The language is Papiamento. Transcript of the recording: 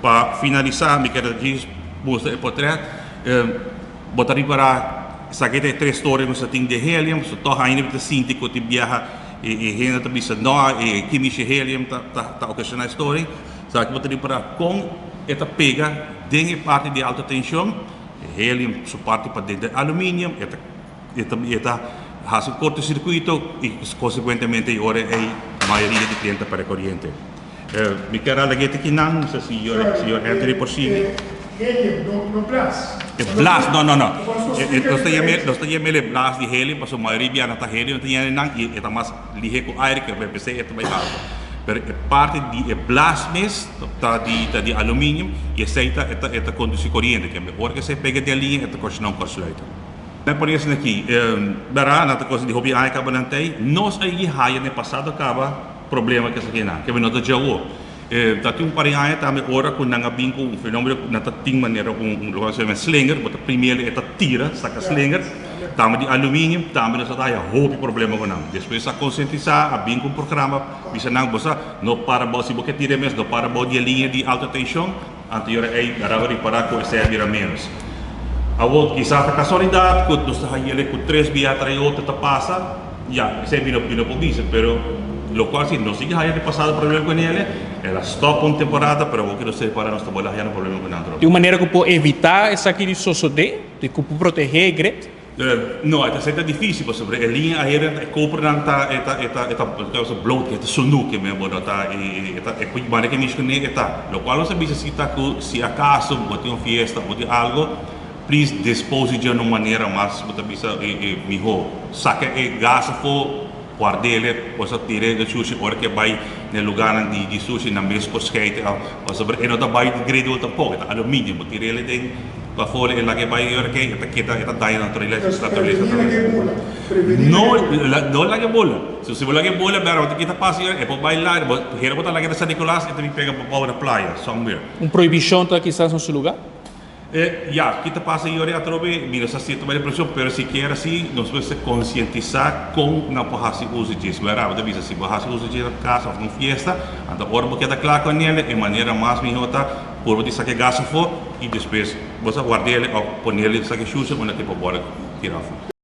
Pa finalisá mi kier djis mustra e portret. Bo ta ripará esaki ta e tres toren ku nos ta tin di helium, so tòg ainda mi ta sinti ku tin biaha e hende ta bisa no e kimisha helium ta ta okashoná e storing. Esaki bo ta ripará kon e ta pega den e parti di alta tenshon, e helium su parti paden ta aluminium, e ta E ta e ta hasi un kortosirkuito i konsekuentemente e ora ei mayoria di kliente ta perde koriente. Mi kier a lag'é te kinan, no sa si señor Anthony por sigui. Helium, no no blas. E blas, no no no. Nos ta yam'é nos ta yam'é e blas di helium pasobra mayoria bia nan ta helium ta yena nan i e ta mas lihé ku aire ke p'esei e ta bai alto. Pero e parti di e blas mes ta di ta di aluminium i esei ta e ta e ta kondusí koriente. Ke ora ku esei pega den liña e ta koshoná un kortsluiting. Men por esaki aki, bera nan ta cosa di hopi aña caba nan tey, nos a yigi haya den pasado caba problema cu esaki nan, kebe no ta djawo. Ta tin un par di aña tambe ora cu nan a bin cu un fenomeno cu nan ta tin manera un un loke nan ta yama slinger, bo ta primero e ta tira saca slinger, tambe di aluminium, tambe nos a ta haya hopi problema cu nan. Despues a concientisa, a bin cu un programa, bisa nan bo sa no para bo, si bo ke tira mes no para bo di e liña di alta tension, Anto yora ei a ripará ku esei a bira ménos. Awor, kisas ta kasualidat ku nos ta hañ'el ku tres bia tras e otro ta pasa, ya, esei mi no mi no por bisa, pero lokual si nos sigui haña di pasado problema ku el, el a stòp un temporada, pero awor ku nos ta ripará nos ta bolbe haña problema ku nan atrobe. Tin un manera ku por evitá esaki di sosodé, di ku por protehé e grid? No, e ta ser ta difícil pasobra e liña aérea e kopernan ta e ta e ta e ta e ta bloot e ta sunú ke men bo no ta e ta e manera ke menshoné e ta lokual nos a bisa si ta ku si akaso bo tin un fiesta bo tin algo please dispose dje na un manera mas bo ta bisa e e mihó saka e gas afó guard'é bo sa tir'é den sushi ora ke bai na e lugarnan di di sushi nan mes por skeite pasobra e no ta bai degradable tampoko e ta aluminio bo tir'é den Pafó e laga e bai ora ke e ta keda e ta daña naturalesa Pues naturalesa prevenir laga e bula. Prevenir No laga e bula. no laga e bula. So si bo laga e bula bera bo ta kita pasa e por bai laga bo hera bo ta laga na San Nicolas e ta bin pega bou na playa somewhere. Un prohibishon ta kisas na su luga? E ya kita pasa e ora atrobe mi no sa si e ta bai depreshon pero sikiera si nos mester konsientisá kon nan por hasi uso dje. Bera bo ta bisa si bo hasi uso dje na kas òf na un fiesta anto ora bo keda kla ku anel e manera mas mihó ta Purba di saka e gas afó i despues bo sa guard'el òf ponel den saka e shushi unda ke por bòrda tira afó.